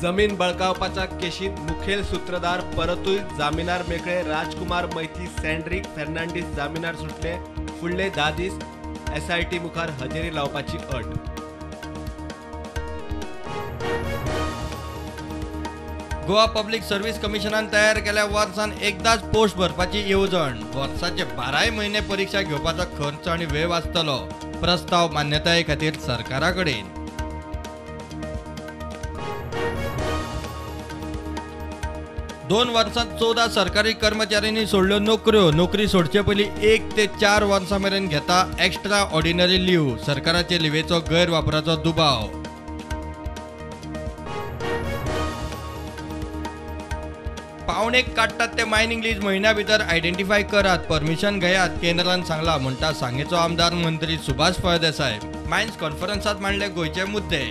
जमीन बळकावपाच्या केशीत मुखेल सूत्रधार परतूय जामिनार मेकळे. राजकुमार मैती सँड्रिक फेर्नांडीस जामिनार सुटले. फुडले 10 दीस एसआयटी मुखार हजेरी लावपाची अट. गोवा पब्लिक सर्व्हिस कमिशनान तयार केल्या वर्सान एकदाच पोस्ट भरपाची येवजण. वर्साचे 12 म्हयने परीक्षा घेवपाचो खर्च आनी वेळ वाचतलो. प्रस्ताव मान्यताये खातीर सरकारा कडेन. दोन वर्सांत 14 सरकारी कर्मचाऱ्यांनी सोडल्यो नोकऱ्यो. नोकरी सोडचे पयलीं 1 ते 4 वर्सां मेरेन घेता एक्स्ट्रा ऑर्डिनरी लीव. सरकाराचे लिवेचो गैरवापराचो दुबाव. पावणेक काडटात ते मायनिंग लीज म्हयन्या भितर आयडेंटिफाय करात, परमिशन घेयात, केंद्रान सांगला म्हणटा सांगेचो आमदार मंत्री सुभाष फळदेसाय. मायन्स कॉन्फरन्सात मांडले गोंयचे मुद्दे.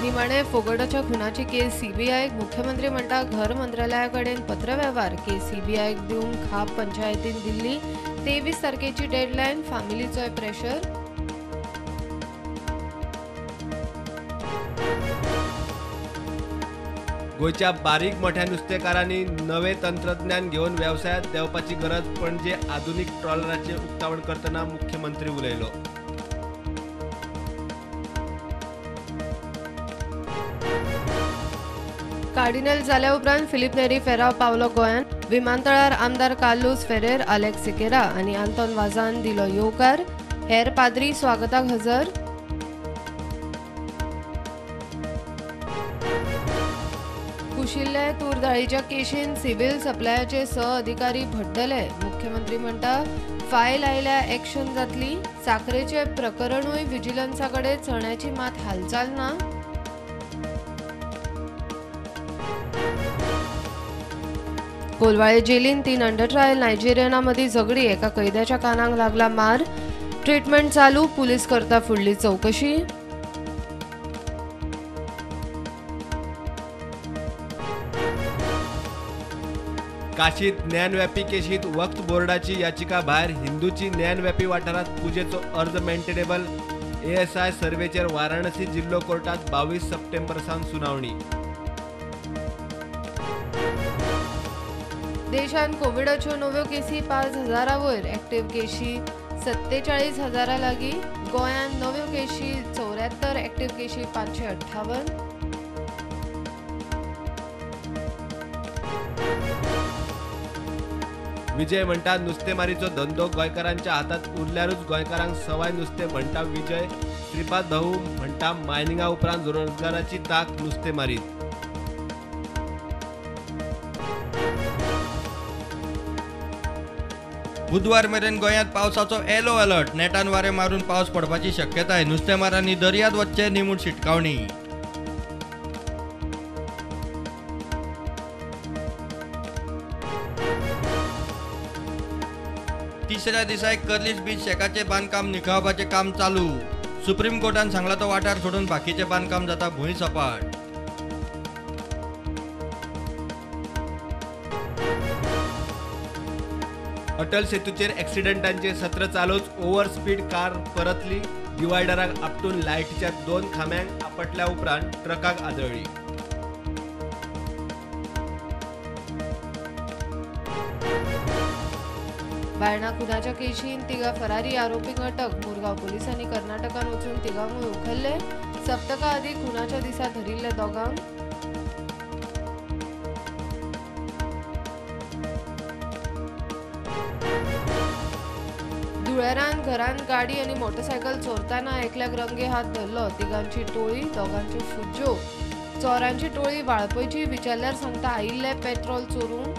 निमाणे फोगटाच्या खुनाची केस सीबीआयक. मुख्यमंत्री म्हणटा घर मंत्रालया कडेन पत्रवेव्हार. केस सीबीआयक दिवंक खाप पंचायतीन दिल्ली 23 तारखेची डेडलायन. फामिलीचोय प्रेशर. गोंयच्या बारीक मोठ्या नुस्तेकारांनी नवे तंत्रज्ञान घेवन वेवसायांत देंवपाची गरज. पणजे आधुनीक ट्रॉलराचें उक्तावण करतना मुख्यमंत्री उलयलो. कार्डिनल जाल्या उपरांत फिलीप नेरी फेराव पावलो गोंयांत. विमानतळार आमदार कार्लूस फेरेर, आलेक्स सिकेरा आनी आंतोन वाजान दिलो येवकार. हेर पाद्री स्वागताक हजर. कुशिल्ले तूर दाळीच्या केशीन सिव्हिल सप्लायाचे 6 अधिकारी भड्डले. मुख्यमंत्री म्हणटा फायल आयल्या एक्शन जातली. साखरेचे प्रकरणूय विजिलन्सा कडेन. चण्याची मात हालचाल ना. कोलवाळे जेलीन 3 अंडर ट्रायल नायजेरियना मदीं झगडी. एका कैद्याच्या कानाक लागला मार. ट्रिटमेंट चालू. पुलीस करता फुडली चवकशी. काशीत ज्ञानव्यापी केशीत वक्फ बोर्डाची याचिका भायर. हिंदूची ज्ञानव्यापी वाठारांत पुजेचो अर्ज मेंटेनेबल. एएसआय सर्वेचेर वाराणसी जिल्लो कोर्टात 22 सप्टेंबर सावन सुनावणी. देशांत कोविडाच्यो नव्यो केसी 5,000 वयर. एक्टिव्ह केशी 47,000 लागीं. गोंयांत नव्यो केशी 74, एक्टिव्ह केशी 558. विजय म्हणटा नुस्तेमारीचो धंदो गोंयकारांच्या हातात उरल्यारूच गोंयकारांक सवाय नुस्तें म्हणटा विजय. श्रीपाद भाऊ म्हणटा मायनिंगा उपरांत रोजगाराची ताक नुस्तेमारीत. बुधवार मेरेन गोंयांत पावसाचो येलो अलर्ट. नेटान वारें मारून पावस पडपाची शक्यताय. नुस्तेमारांनी दर्यांत वचचें निमूट शिटकावणी. तिसऱ्या दिसाय कर्लीस बीच शेकाचें बांदकाम निखळपाचें काम चालू. सुप्रीम कोर्टान सांगला तो वाठार सोडून बाकीचें बांदकाम जाता भूंय सपाट. अटल सेतूचेर एक्सिडेंटांचे सत्र चालूच. ओव्हर स्पीड कार परतली. डिवायडराक आपटून लायटीच्या 2 खांब्यांक आपटल्या उपरांत ट्रकाक आदळ्ळी. बायणा खुनाच्या केशीन 3 फरारी आरोपींक अटक. मुरगांव पोलिसांनी कर्नाटकान वचून 3 उखल्ले. सप्तका आदीं खुनाच्या दिसा धरिल्ले दोगांक. धुळेरान घरांत गाडी आनी मोटरसायकल चोरताना एकल्याक रंगे हात धरलो. 3गांची टोळी, 2गांच्यो फुज्ज्यो. चोरांची टोळी वाळपयची. विचारल्यार सांगता आयिल्ले पेट्रोल चोरूंक.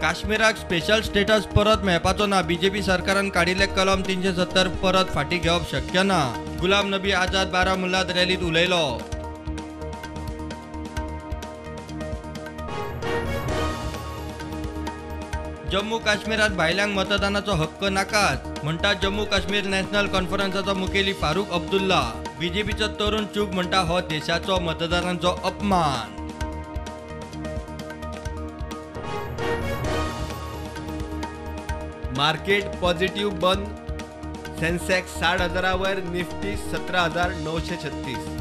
काश्मीराक स्पेशल स्टेटस परत मेळपाचो ना. बीजेपी सरकारान काडिल्ले कलम 370 परत फाटीं घेवप शक्य ना. गुलाम नबी आझाद बारामुल्लात रॅलीत उलयलो. जम्मू काश्मीरात भायल्यांक मतदानाचो हक्क नाकाच म्हणटा जम्मू काश्मीर नॅशनल कॉन्फरन्साचो मुखेली फारूक अब्दुल्ला. बीजेपीचो तरुण चूक म्हणटा हो देशाचो मतदारांचो अपमान. मार्केट पॉझिटिव्ह बंद. सेन्सेक्स 60,000 वयर, निफ्टी 17,936.